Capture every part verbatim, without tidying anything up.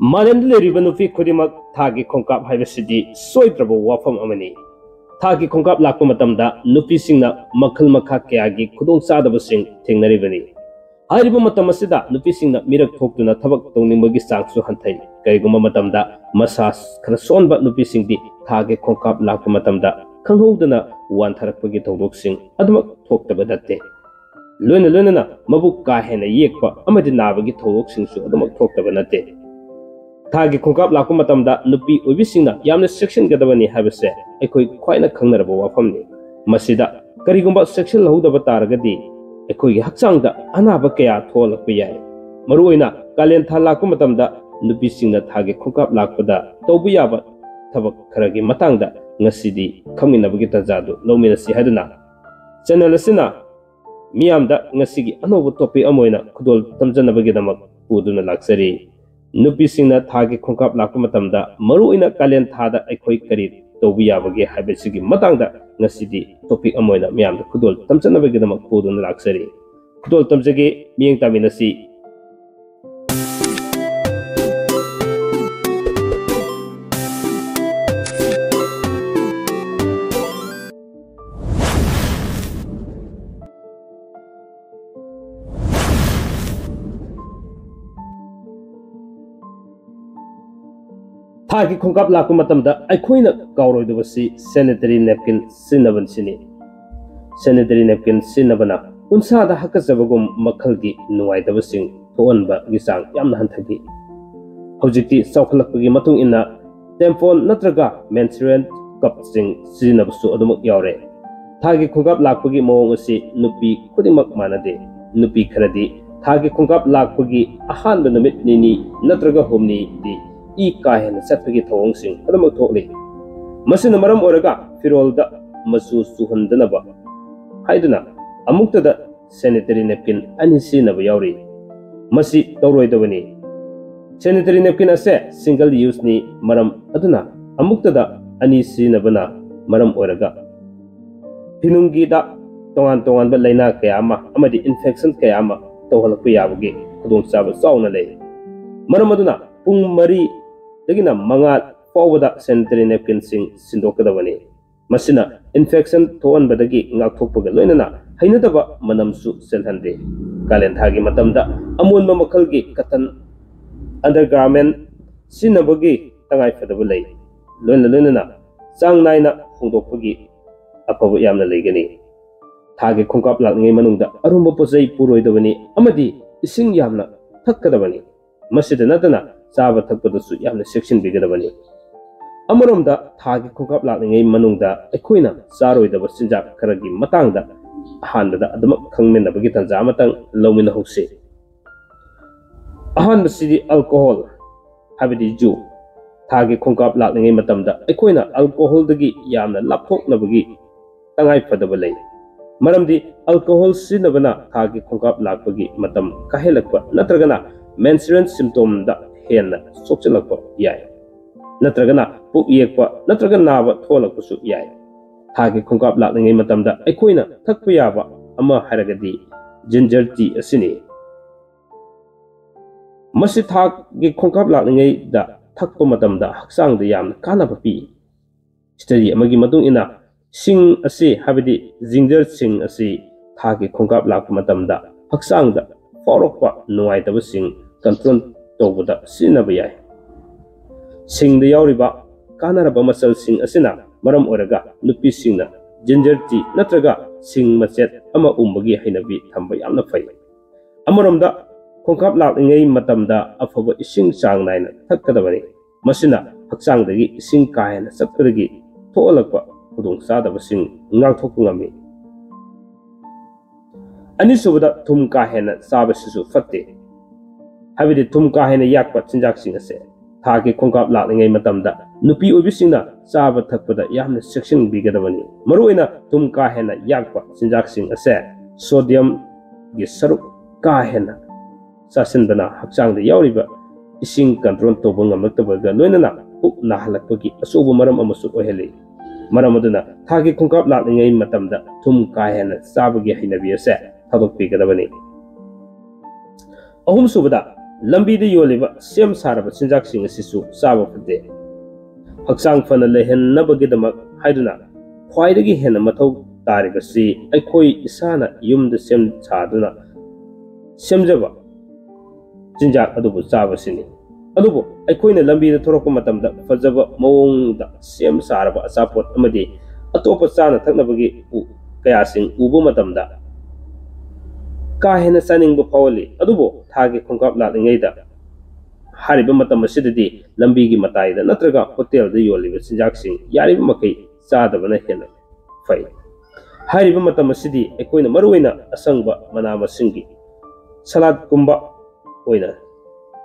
ꯃꯥꯂꯦꯝꯗ ꯂꯩꯔꯤꯕ ꯅꯨꯄꯤ ꯈꯨꯗꯤꯡꯃꯛ ꯊꯥꯒꯤ ꯈꯣꯡꯀꯥꯞ ꯍꯥꯏꯕꯁꯤꯗꯤ ꯁꯣꯏꯗ꯭ꯔꯕ ꯋꯥꯐꯝ ꯑꯃꯅꯤ꯫ ꯊꯥꯒꯤ ꯈꯣꯡꯀꯥꯞ ꯂꯥꯛꯄ ꯃꯇꯝꯗ ꯅꯨꯄꯤꯁꯤꯡꯅ ꯃꯈꯜ ꯃꯈꯥ ꯀꯌꯥꯒꯤ ꯈꯨꯗꯣꯡꯆꯥꯗꯕꯁꯤꯡ ꯊꯦꯡꯅꯔꯤꯕꯅꯤ꯫ ꯍꯥꯏꯔꯤꯕ ꯃꯇꯝ ꯑꯁꯤꯗ ꯅꯨꯄꯤꯁꯤꯡꯅ ꯃꯤꯔꯛ ꯊꯣꯛꯇꯨꯅ ꯊꯕꯛ ꯇꯧꯅꯤꯡꯕꯒꯤ ꯆꯥꯡꯁꯨ ꯍꯟꯊꯩ꯫ ꯀꯔꯤꯒꯨꯝꯕ ꯃꯇꯝꯗ ꯃꯁꯥ ꯈꯔ ꯁꯣꯟꯕ ꯅꯨꯄꯤꯁꯤꯡꯗꯤ ꯊꯥꯒꯤ ꯈꯣꯡꯀꯥꯞ ꯂꯥꯛꯄ ꯃꯇꯝꯗ ꯈꯪꯍꯧꯗꯅ ꯋꯥꯟꯊꯔꯛꯄꯒꯤ ꯊꯧꯗꯣꯛꯁꯤꯡ ꯑꯗꯨꯃꯛ ꯊꯣꯛꯇꯕ ꯅꯠꯇꯦ꯫ ꯂꯣꯏꯅ ꯂꯣꯏꯅꯅ ꯃꯕꯨꯛ ꯀꯥ ꯍꯦꯟꯅ ꯌꯦꯛꯄ ꯑꯃꯗꯤ ꯅꯥꯕꯒꯤ ꯊꯧꯗꯣꯛꯁꯤꯡꯁꯨ ꯑꯗꯨꯃꯛ ꯊꯣꯛꯇꯕ ꯅꯠꯇꯦ꯫ ꯊꯥꯒꯤ ꯈꯣꯡꯀꯥꯞ ꯂꯥꯛꯄ ꯃꯇꯝꯗ ꯅꯨꯄꯤ ꯑꯣꯏꯕꯤꯁꯤꯡꯅ ꯌꯥꯝꯅ ꯆꯦꯛꯁꯤꯟꯒꯗꯕꯅꯤ ꯍꯥꯏꯕꯁꯦ ꯑꯩꯈꯣꯏ ꯈ꯭ꯋꯥꯏꯅ ꯈꯪꯅꯔꯕ ꯋꯥꯐꯝꯅꯤ꯫ ꯃꯁꯤꯗ ꯀꯔꯤꯒꯨꯝꯕ ꯆꯦꯛꯁꯤꯜꯍꯧꯗꯕ ꯇꯥꯔꯒꯗꯤ ꯑꯩꯈꯣꯏꯒꯤ ꯍꯛꯆꯥꯡꯗ ꯑꯅꯥꯕ ꯀꯌꯥ ꯊꯣꯛꯍꯜꯂꯛꯄ ꯌꯥꯏ꯫ ꯃꯔꯨꯑꯣꯏꯅ ꯀꯥꯂꯦꯟ ꯊꯥ ꯂꯥꯛꯄ ꯃꯇꯝꯗ ꯅꯨꯄꯤꯁꯤꯡꯅ ꯊꯥꯒꯤ ꯈꯣꯡꯀꯥꯞ ꯂꯥꯛꯄꯗ ꯇꯧꯕ ꯌꯥꯕ ꯊꯕꯛ ꯈꯔꯒꯤ ꯃꯇꯥꯡꯗ ꯉꯁꯤꯗꯤ ꯈꯪꯃꯤꯟꯅꯕꯒꯤ ꯇꯥꯟꯖꯥꯗꯨ ꯂꯧꯃꯤꯟꯅꯁꯤ ꯍꯥꯏꯗꯨꯅ ꯆꯦꯅꯦꯜ ꯑꯁꯤꯅ ꯃꯤꯌꯥꯝꯗ ꯉꯁꯤꯒꯤ ꯑꯅꯧꯕ ꯇꯣꯄꯤꯛ ꯑꯃ ꯑꯣꯏꯅ ꯈꯨꯗꯣꯜ ꯇꯝꯖꯅꯕꯒꯤꯗꯃꯛ ꯄꯨꯗꯨꯅ ꯂꯥꯛꯆꯔꯤ꯫ ꯅꯨꯄꯤꯁꯤꯡꯅ ꯊꯥꯒꯤ ꯈꯣꯡꯀꯥꯞ ꯂꯥꯛꯄ ꯃꯇꯝꯗ ꯃꯔꯨꯑꯣꯏꯅ ꯀꯥꯂꯦꯟ ꯊꯥꯗ ꯑꯩꯈꯣꯏ ꯀꯔꯤ ꯇꯧꯕ ꯌꯥꯕꯒꯦ ꯍꯥꯏꯕꯁꯤꯒꯤ ꯃꯇꯥꯡꯗ ꯉꯁꯤꯗꯤ ꯇꯣꯄꯤꯛ ꯑꯃ ꯑꯣꯏꯅ ꯃꯤꯌꯥꯝꯗ ꯈꯨꯗꯣꯜ ꯇꯝꯖꯅꯕꯒꯤꯗꯃꯛ ꯄꯨꯗꯨꯅ ꯂꯥꯛꯆꯔꯤ꯫ ꯈꯨꯗꯣꯜ ꯇꯝꯖꯒꯦ, ꯃꯤꯠꯌꯦꯡ ꯇꯥꯃꯤꯟꯅꯁꯤ꯫ ꯊꯥꯒꯤ ꯈꯣꯡꯀꯥꯞ ꯂꯥꯛꯄ ꯃꯇꯝꯗ ꯑꯩꯈꯣꯏꯅ ꯀꯥꯎꯔꯣꯏꯗꯕꯁꯤ ꯁꯦꯅꯤꯇꯔꯤ ꯅꯦꯞꯀꯤꯟ ꯁꯤꯖꯤꯟꯅꯕꯁꯤꯅꯤ꯫ ꯁꯦꯅꯤꯇꯔꯤ ꯅꯦꯞꯀꯤꯟ ꯁꯤꯖꯤꯟꯅꯕꯅ ꯎꯟꯁꯥꯗ ꯍꯥꯀꯠꯆꯕꯒꯨꯝ ꯃꯈꯜꯒꯤ ꯅꯨꯡꯉꯥꯏꯇꯕꯁꯤꯡ ꯊꯣꯛꯍꯟꯕꯒꯤ ꯆꯥꯡ ꯌꯥꯝꯅ ꯍꯟꯊꯈꯤ꯫ ꯍꯧꯖꯤꯛꯇꯤ ꯆꯥꯎꯈꯠꯂꯛꯄꯒꯤ ꯃꯇꯨꯡ ꯏꯟꯅ ꯇꯦꯝꯄꯣꯟ ꯅꯠꯇ꯭ꯔꯒ ꯃꯦꯟꯁꯨꯔꯦꯟ ꯀꯞꯁꯤꯡ ꯁꯤꯖꯤꯟꯅꯕꯁꯨ ꯑꯗꯨꯃꯛ ꯌꯥꯎꯔꯦ꯫ ꯊꯥꯒꯤ ꯈꯣꯡꯀꯥꯞ ꯂꯥꯛꯄꯒꯤ ꯃꯑꯣꯡ ꯑꯁꯤ ꯅꯨꯄꯤ ꯈꯨꯗꯤꯡꯃꯛ ꯃꯥꯟꯅꯗꯦ꯫ ꯅꯨꯄꯤ ꯈꯔꯗꯤ ꯊꯥꯒꯤ ꯈꯣꯡꯀꯥꯞ ꯂꯥꯛꯄꯒꯤ ꯑꯍꯥꯟꯕ ꯅꯨꯃꯤꯠ ꯅꯤꯅꯤ ꯅꯠꯇ꯭ꯔꯒ ꯍꯨꯝꯅꯤꯗꯤ ꯏ ꯀꯥ ꯍꯦꯟꯅ ꯆꯠꯄꯒꯤ ꯊꯧꯑꯣꯡꯁꯤꯡ ꯑꯗꯨꯃꯛ ꯊꯣꯛꯂꯤ꯫ ꯃꯁꯤꯅ ꯃꯔꯝ ꯑꯣꯏꯔꯒ ꯐꯤꯔꯣꯜꯗ ꯃꯆꯨ ꯆꯨꯍꯟꯗꯅꯕ ꯍꯥꯏꯗꯨꯅ ꯑꯃꯨꯛꯇꯗ ꯁꯦꯅꯤꯇꯔꯤ ꯅꯦꯞꯀꯤꯟ ꯑꯅꯤ ꯁꯤꯖꯤꯟꯅꯕ ꯌꯥꯎꯔꯤ꯫ ꯃꯁꯤ ꯇꯧꯔꯣꯏꯗꯕꯅꯤ꯫ ꯁꯦꯅꯤꯇꯔꯤ ꯅꯦꯞꯀꯤꯟ ꯑꯁꯦ ꯁꯤꯡꯒꯜ ꯌꯨꯁꯅꯤ, ꯃꯔꯝ ꯑꯗꯨꯅ ꯑꯃꯨꯛꯇꯗ ꯑꯅꯤ ꯁꯤꯖꯤꯟꯅꯕꯅ ꯃꯔꯝ ꯑꯣꯏꯔꯒ ꯐꯤꯅꯨꯡꯒꯤꯗ ꯇꯣꯉꯥꯟ ꯇꯣꯉꯥꯟꯕ ꯂꯥꯏꯅꯥ ꯀꯌꯥ ꯑꯃ ꯑꯃꯗꯤ ꯏꯟꯐꯦꯛꯁꯟ ꯀꯌꯥ ꯑꯃ ꯇꯧꯍꯜꯂꯛꯄ ꯌꯥꯕꯒꯤ ꯈꯨꯗꯣꯡꯆꯥꯕ ꯆꯥꯎꯅ ꯂꯩ꯫ ꯃꯔꯝ ꯑꯗꯨꯅ ꯄꯨꯡ ꯃꯔꯤꯗꯒꯤꯅ ꯃꯉꯥ ꯐꯥꯎꯕꯗ sanitary napkinꯁꯤꯡ ꯁꯤꯟꯗꯣꯛꯀꯗꯕꯅꯤ꯫ ꯃꯁꯤꯅ infection ꯊꯣꯛꯍꯟꯕꯗꯒꯤ ꯉꯥꯛꯊꯣꯛꯄꯒ ꯂꯣꯏꯅꯅ ꯍꯩꯅꯗꯕ ꯃꯅꯝꯁꯨ ꯆꯦꯜꯍꯟꯗꯦ꯫ ꯀꯥꯂꯦꯟ ꯊꯥꯒꯤ ꯃꯇꯝꯗ ꯑꯃꯣꯟꯕ ꯃꯈꯜꯒꯤ cotton undergarment ꯁꯤꯖꯤꯟꯅꯕꯒꯤ ꯇꯉꯥꯏꯐꯗꯕ ꯂꯩ꯫ ꯂꯣꯏꯅ ꯂꯣꯏꯅꯅ ꯆꯥꯡ ꯅꯥꯏꯅ ꯍꯣꯡꯗꯣꯛꯄꯒꯤ ꯑꯐꯕ ꯌꯥꯝꯅ ꯂꯩꯒꯅꯤ꯫ ꯊꯥꯒꯤ ꯈꯣꯡꯀꯥꯞ ꯂꯥꯛꯂꯤꯉꯩ ꯃꯅꯨꯡꯗ ꯑꯔꯨꯝꯕ ꯄꯣꯠꯆꯩ ꯄꯨꯔꯣꯏꯗꯕꯅꯤ ꯑꯃꯗꯤ ꯏꯁꯤꯡ ꯌꯥꯝꯅ ꯊꯛꯀꯗꯕꯅꯤ꯫ ꯃꯁꯤꯗ ꯅꯠꯇꯅ ꯆꯥꯕ ꯊꯛꯄꯗꯁꯨ ꯌꯥꯝꯅ ꯆꯦꯛꯁꯤꯟꯕꯤꯒꯗꯕꯅꯤ꯫ ꯑꯃꯔꯣꯝꯗ ꯊꯥꯒꯤ ꯈꯣꯡꯀꯥꯞ ꯂꯥꯛꯂꯤꯉꯩ ꯃꯅꯨꯡꯗ ꯑꯩꯈꯣꯏꯅ ꯆꯥꯔꯣꯏꯗꯕ ꯆꯤꯟꯖꯥꯛ ꯈꯔꯒꯤ ꯃꯇꯥꯡꯗ ꯑꯍꯥꯟꯕꯗ ꯑꯗꯨꯃꯛ ꯈꯪꯃꯤꯟꯅꯕꯒꯤ ꯇꯥꯟꯖꯥ ꯑꯃꯇꯪ ꯂꯧꯃꯤꯟꯅꯍꯧꯁꯤ꯫ ꯑꯍꯥꯟꯕꯁꯤꯗꯤ alcohol, ꯍꯥꯏꯕꯗꯤ ꯖꯨ꯫ ꯊꯥꯒꯤ ꯈꯣꯡꯀꯥꯞ ꯂꯥꯛꯂꯤꯉꯩ ꯃꯇꯝꯗ ꯑꯩꯈꯣꯏꯅ alcoholꯗꯒꯤ ꯌꯥꯝꯅ ꯂꯥꯞꯊꯣꯛꯅꯕꯒꯤ ꯇꯉꯥꯏ ꯐꯗꯕ ꯂꯩ꯫ ꯃꯔꯝꯗꯤ alcohol ꯁꯤꯖꯤꯟꯅꯕꯅ ꯊꯥꯒꯤ ꯈꯣꯡꯀꯥꯞ ꯂꯥꯛꯄꯒꯤ ꯃꯇꯝ ꯀꯥꯏꯍꯜꯂꯛꯄ ꯅꯠꯇ꯭ꯔꯒꯅ menstrual symptomꯗ ꯍꯦꯟꯅ ꯁꯣꯛꯆꯤꯜꯂꯛꯄ ꯌꯥꯏ꯫ ꯅꯠꯇ꯭ꯔꯒꯅ ꯄꯨꯛ ꯌꯦꯛꯄ ꯅꯠꯇ꯭ꯔꯒ ꯅꯥꯕ ꯊꯣꯛꯍꯜꯂꯛꯄꯁꯨ ꯌꯥꯏ꯫ ꯊꯥꯒꯤ ꯈꯣꯡꯀꯥꯞ ꯂꯥꯛꯂꯤꯉꯩ ꯃꯇꯝꯗ ꯑꯩꯈꯣꯏꯅ ꯊꯛꯄ ꯌꯥꯕ ꯑꯃ ꯍꯥꯏꯔꯒꯗꯤ ginger tea ꯑꯁꯤꯅꯤ꯫ ꯃꯁꯤ ꯊꯥꯒꯤ ꯈꯣꯡꯀꯥꯞ ꯂꯥꯛꯂꯤꯉꯩꯗ ꯊꯛꯄ ꯃꯇꯝꯗ ꯍꯛꯆꯥꯡꯗ ꯌꯥꯝꯅ ꯀꯥꯟꯅꯕ ꯄꯤ꯫ Study ꯑꯃꯒꯤ ꯃꯇꯨꯡ ꯏꯟꯅ, ꯁꯤꯡ ꯑꯁꯤ, ꯍꯥꯏꯕꯗꯤ ginger ꯁꯤꯡ ꯑꯁꯤ ꯊꯥꯒꯤ ꯈꯣꯡꯀꯥꯞ ꯂꯥꯛꯄ ꯃꯇꯝꯗ ꯍꯛꯆꯥꯡꯗ ꯐꯥꯎꯔꯛꯄ ꯅꯨꯡꯉꯥꯏꯇꯕꯁꯤꯡ control ꯇꯧꯕꯗ ꯁꯤꯖꯤꯟꯅꯕ ꯌꯥꯏ꯫ ꯁꯤꯡꯗ ꯌꯥꯎꯔꯤꯕ ꯀꯥꯟꯅꯔꯕ ꯃꯆꯜꯁꯤꯡ ꯑꯁꯤꯅ ꯃꯔꯝ ꯑꯣꯏꯔꯒ ꯅꯨꯄꯤꯁꯤꯡꯅ ginger tea ꯅꯠꯇ꯭ꯔꯒ ꯁꯤꯡ ꯃꯆꯦꯠ ꯑꯃ ꯎꯝꯕꯒꯤ ꯍꯩꯅꯕꯤ ꯊꯝꯕ ꯌꯥꯝꯅ ꯐꯩ꯫ ꯑꯃꯔꯣꯝꯗ, ꯈꯣꯡꯀꯥꯞ ꯂꯥꯛꯂꯤꯉꯩ ꯃꯇꯝꯗ ꯑꯐꯕ ꯏꯁꯤꯡ ꯆꯥꯡ ꯅꯥꯏꯅ ꯊꯛꯀꯗꯕꯅꯤ꯫ ꯃꯁꯤꯅ ꯍꯛꯆꯥꯡꯗꯒꯤ ꯏꯁꯤꯡ ꯀꯥ ꯍꯦꯟꯅ ꯆꯠꯄꯗꯒꯤ ꯊꯣꯛꯍꯜꯂꯛꯄ ꯈꯨꯗꯣꯡꯆꯥꯗꯕꯁꯤꯡ ꯉꯥꯛꯊꯣꯛꯄ ꯉꯝꯃꯤ꯫ ꯑꯅꯤꯁꯨꯕꯗ, ꯊꯨꯝ ꯀꯥ ꯍꯦꯟꯅ ꯆꯥꯕꯁꯤꯁꯨ ꯐꯠꯇꯦ꯫ ꯍꯥꯏꯕꯗꯤ ꯊꯨꯝ ꯀꯥ ꯍꯦꯟꯅ ꯌꯥꯛꯄ ꯆꯤꯟꯖꯥꯛꯁꯤꯡ ꯑꯁꯦ ꯊꯥꯒꯤ ꯈꯣꯡꯀꯥꯞ ꯂꯥꯛꯂꯤꯉꯩ ꯃꯇꯝꯗ ꯅꯨꯄꯤ ꯑꯣꯏꯕꯤꯁꯤꯡꯅ ꯆꯥꯕ ꯊꯛꯄꯗ ꯌꯥꯝꯅ ꯆꯦꯛꯁꯤꯟꯕꯤꯒꯗꯕꯅꯤ꯫ ꯃꯔꯨꯑꯣꯏꯅ ꯊꯨꯝ ꯀꯥ ꯍꯦꯟꯅ ꯌꯥꯛꯄ ꯆꯤꯟꯖꯥꯛꯁꯤꯡ ꯑꯁꯦ sodiumꯒꯤ ꯁꯔꯨꯛ ꯀꯥ ꯍꯦꯟꯅ ꯆꯥꯁꯤꯟꯕꯅ ꯍꯛꯆꯥꯡꯗ ꯌꯥꯎꯔꯤꯕ ꯏꯁꯤꯡ control ꯇꯧꯕ ꯉꯝꯂꯛꯇꯕꯒ ꯂꯣꯏꯅꯅ ꯄꯨꯛ ꯅꯥꯍꯜꯂꯛꯄꯒꯤ ꯑꯆꯧꯕ ꯃꯔꯝ ꯑꯃꯁꯨ ꯑꯣꯏꯍꯜꯂꯤ꯫ ꯃꯔꯝ ꯑꯗꯨꯅ ꯊꯥꯒꯤ ꯈꯣꯡꯀꯥꯞ ꯂꯥꯛꯂꯤꯉꯩ ꯃꯇꯝꯗ ꯊꯨꯝ ꯀꯥ ꯍꯦꯟꯅ ꯆꯥꯕꯒꯤ ꯍꯩꯅꯕꯤ ꯑꯁꯦ ꯊꯥꯗꯣꯛꯄꯤꯒꯗꯕꯅꯤ꯫ ꯑꯍꯨꯝꯁꯨꯕꯗ, ꯂꯝꯕꯤꯗ ꯌꯣꯜꯂꯤꯕ ꯁꯦꯝ ꯁꯥꯔꯕ ꯆꯤꯟꯖꯥꯛꯁꯤꯡ ꯑꯁꯤꯁꯨ ꯆꯥꯕ ꯐꯠꯇꯦ꯫ ꯍꯛꯆꯥꯡ ꯐꯅ ꯂꯩꯍꯟꯅꯕꯒꯤꯗꯃꯛ ꯍꯥꯏꯗꯨꯅ ꯈ꯭ꯋꯥꯏꯗꯒꯤ ꯍꯦꯟꯅ ꯃꯊꯧ ꯇꯥꯔꯤꯕꯁꯤ ꯑꯩꯈꯣꯏ ꯏꯁꯥꯅ ꯌꯨꯝꯗ ꯁꯦꯝ ꯁꯥꯗꯨꯅ ꯁꯦꯝꯖꯕ ꯆꯤꯟꯖꯥꯛ ꯑꯗꯨꯕꯨ ꯆꯥꯕꯁꯤꯅꯤ꯫ ꯑꯗꯨꯕꯨ ꯑꯩꯈꯣꯏꯅ ꯂꯝꯕꯤꯗ ꯊꯣꯔꯛꯄ ꯃꯇꯝꯗ ꯐꯖꯕ ꯃꯑꯣꯡꯗ ꯁꯦꯝ ꯁꯥꯔꯕ ꯑꯆꯥꯄꯣꯠ ꯑꯃꯗꯤ ꯑꯇꯣꯞꯄ ꯆꯥꯅ ꯊꯛꯅꯕꯒꯤ ꯎ-, ꯀꯌꯥꯁꯤꯡ ꯎꯕ ꯃꯇꯝꯗ ꯀꯥ ꯍꯦꯟꯅ ꯆꯥꯅꯤꯡꯕ ꯐꯥꯎꯍꯜꯂꯤ꯫ ꯑꯗꯨꯕꯨ ꯊꯥꯒꯤ ꯈꯣꯡꯀꯥꯞ ꯂꯥꯛꯂꯤꯉꯩꯗ ꯍꯥꯏꯔꯤꯕ ꯃꯇꯝ ꯑꯁꯤꯗꯗꯤ ꯂꯝꯕꯤꯒꯤ ꯃꯇꯥꯏꯗ ꯅꯠꯇ꯭ꯔꯒ ꯍꯣꯇꯦꯜꯗ ꯌꯣꯜꯂꯤꯕ ꯆꯤꯟꯖꯥꯛꯁꯤꯡ ꯌꯥꯔꯤꯕ ꯃꯈꯩ ꯆꯥꯗꯕꯅ ꯍꯦꯟꯅ ꯐꯩ꯫ ꯍꯥꯏꯔꯤꯕ ꯃꯇꯝ ꯑꯁꯤꯗꯤ ꯑꯩꯈꯣꯏꯅ ꯃꯔꯨꯑꯣꯏꯅ ꯑꯁꯪꯕ ꯃꯅꯥ ꯃꯁꯤꯡꯒꯤ ꯁꯂꯥꯗꯀꯨꯝꯕ ꯑꯣꯏꯅ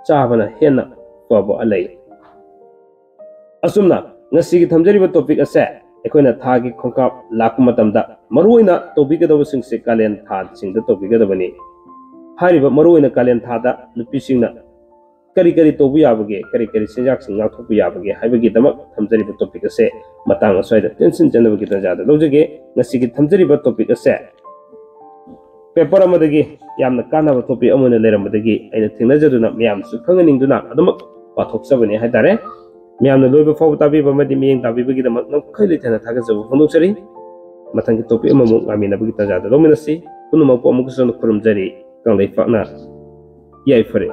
ꯆꯥꯕꯅ ꯍꯦꯟꯅ ꯐꯕ ꯂꯩ꯫ ꯑꯁꯨꯝꯅ ꯉꯁꯤꯒꯤ ꯊꯝꯖꯔꯤꯕ topic ꯑꯁꯦ ꯑꯩꯈꯣꯏꯅ ꯊꯥꯒꯤ ꯈꯣꯡꯀꯥꯞ ꯂꯥꯛꯄ ꯃꯇꯝꯗ ꯃꯔꯨꯑꯣꯏꯅ ꯇꯧꯕꯤꯒꯗꯕꯁꯤꯡꯁꯦ ꯀꯥꯂꯦꯟ ꯊꯥꯁꯤꯡꯗ ꯇꯧꯕꯤꯒꯗꯕꯅꯤ꯫ ꯍꯥꯏꯔꯤꯕ ꯃꯔꯨꯑꯣꯏꯅ ꯀꯥꯂꯦꯟ ꯊꯥꯗ ꯅꯨꯄꯤꯁꯤꯡꯅ ꯀꯔꯤ ꯀꯔꯤ ꯇꯧꯕ ꯌꯥꯕꯒꯦ, ꯀꯔꯤ ꯀꯔꯤ ꯆꯤꯟꯖꯥꯛꯁꯤꯡ ꯉꯥꯛꯊꯣꯛꯄ ꯌꯥꯕꯒꯦ ꯍꯥꯏꯕꯒꯤꯗꯃꯛ ꯊꯝꯖꯔꯤꯕ topic ꯑꯁꯦ ꯃꯇꯥꯡ ꯑꯁ꯭ꯋꯥꯏꯗ ꯇꯦꯟꯁꯤꯟꯖꯅꯕꯒꯤ ꯇꯥꯟꯖꯥꯗ ꯂꯧꯖꯒꯦ꯫ ꯉꯁꯤꯒꯤ ꯊꯝꯖꯔꯤꯕ topic ꯑꯁꯦ paper ꯑꯃꯗꯒꯤ ꯌꯥꯝꯅ ꯀꯥꯟꯅꯕ topic ꯑꯃ ꯑꯣꯏꯅ ꯂꯩꯔꯝꯕꯗꯒꯤ ꯑꯩꯅ ꯊꯦꯡꯅꯖꯗꯨꯅ ꯃꯌꯥꯝꯁꯨ ꯈꯪꯍꯟꯅꯤꯡꯗꯨꯅ ꯑꯗꯨꯃꯛ ꯄꯥꯊꯣꯛꯆꯕꯅꯤ ꯍꯥꯏꯇꯥꯔꯦ꯫ ꯃꯌꯥꯝꯅ ꯂꯣꯏꯕ ꯐꯥꯎꯕ ꯇꯥꯕꯤꯕ ꯑꯃꯗꯤ ꯃꯤꯠꯌꯦꯡ ꯇꯥꯕꯤꯕꯒꯤꯗꯃꯛ ꯅꯝꯈꯩ ꯂꯩꯊꯅ ꯊꯥꯒꯠꯆꯕ ꯐꯣꯡꯗꯣꯛꯆꯔꯤ꯫ ꯃꯊꯪꯒꯤ topic ꯑꯃꯃꯨꯛ ꯉꯥꯏꯃꯤꯟꯅꯕꯒꯤ ꯇꯥꯟꯖꯥꯗ ꯂꯧꯃꯤꯟꯅꯁꯤ꯫ ꯄꯨꯝꯅꯃꯛꯄꯨ ꯑꯃꯨꯛꯀꯁꯨ ꯍꯟꯅ ꯈꯨꯔꯨꯝꯖꯔꯤ꯫ ꯀꯪꯂꯩꯄꯥꯛꯅ ꯌꯥꯏꯐꯔꯦ꯫